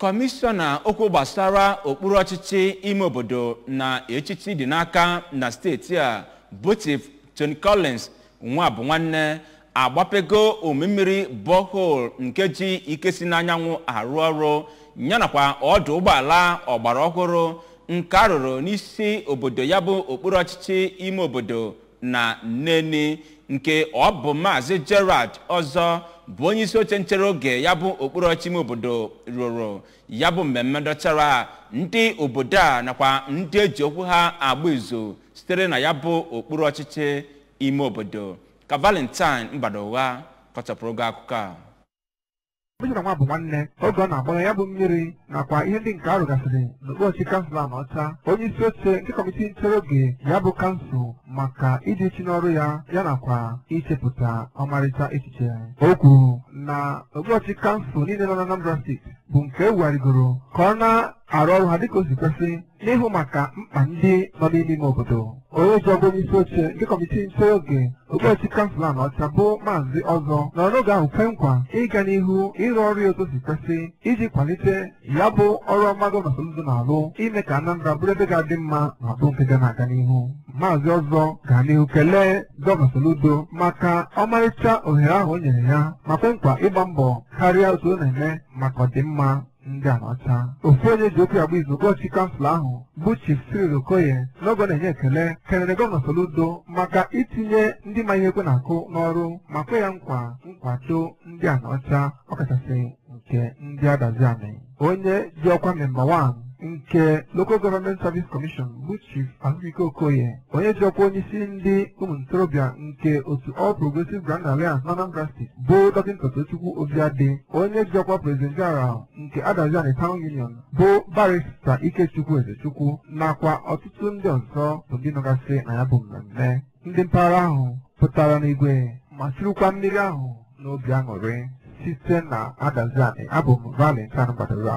Kọmishọna okwu gbasara okpuru ọchịchị ime obodo na echichi dị n'aka na steeti a bụ Chief Tony Collins Nwabụnwanne agbapego omemmiri borehole nke ji ike si n'anyanwụ arụ ọrụ ya nakwa ọdụ ụgbọala ọgbara ọhụrụ nke a rụrụ n'isi obodo ya bụ okpuru ọchịchị ime obodo na Nneni nke ọ bụ Maazị Gerard Ọzọ bụ onye isi oche nchere oge ya bụ okpuru ọchịchị ime obodo rụrụ ya bụ mmemme dọchara ndị obodo a nakwa ndị eji okwu ha agba izu sitere na ya bụ okpuru ọchịchị ime obodo. Ka Valentine Mbadogha kọchapụrụ gị akụkọ a. Kọmishọna Nwabụnwanne oge ọ na-agbagha ya bụ mmiri nakwa ihe ndị nke a rụgasịrị n'okpuru ọchịchị kansụl Anaọcha, onye isi oche nke kọmitii nchere oge ya bụ kansụl maka ịdị uchu n'ọrụ ya ya nakwa ichepụta ọmarịcha echiche. O kwuru na okpuru ọchịchị kansụl niile nọ na Anambra steeti bụ nke ewugharịgoro ka ọ na-arụ ọrụ ha dịka o si kwesị n'ịhụ maka mkpa ndị nọ n'ime ime obodo. Onye ji ọgụ onye isi oche nke kọmitii nchere oge okpuru ọchịchị kansụl Anaọcha bụ Maazị Ọzọ nọrọ n'oge ahụ kwe nkwa ịga n'ihu ịrụ ọrụ ya otu o si kwesị iji kwalite ya bụ ọrụ ọma gọvanọ Soludo na-alụ ime ka Anambra bụrụ ebe ga-adị mma ma bụrụ nke ga na-aga n'ihu. Maazị Ọzọ gara n'ihu kelee gọvanọ Soludo maka ọmarịcha ohere ahụ o nyere ya ma kwe nkwa ịgba mbọ karịa otu ọ na-eme maka ọdịmma ndị Anaọcha. Ofu onye ji okwu agba izu okpuru ọchịchị kansụl ahụ bụ Chief Cyril Okoye n'oge ọ na-enye ekele kelere gọvanọ Soludo maka itinye ndị ma ihe ekwe na-akụ n'ọrụ ma kwe ya nkwa nkwado ndị Anaọcha ọkachasị nke ndị Adazi-Ani. Onye ji ọkwa memba 1 nke Local Government Service Commission bụ Chief Azubike Okoye, onye ji ọkwa onyeisi ndị ụmụ ntorobịa nke otu All Progressive Grand Alliance na Anambra Steeti bụ Dọkịta Tochukwu Obiadị, onye ji ọkwa President General nke Adazi-Ani Town Union bụ Barrister Ikechukwu Ezechukwu nakwa ọtụtụ ndị ọzọ bụ ndị nọgasị na ya bụ mmemme. Ndị mpaghara ahụ pụtara n'igwe ma sirikwa mmiri ahụ n'obi aṅụrị. Site na Adazi-Ani, abụ m Valentine Mbadogha.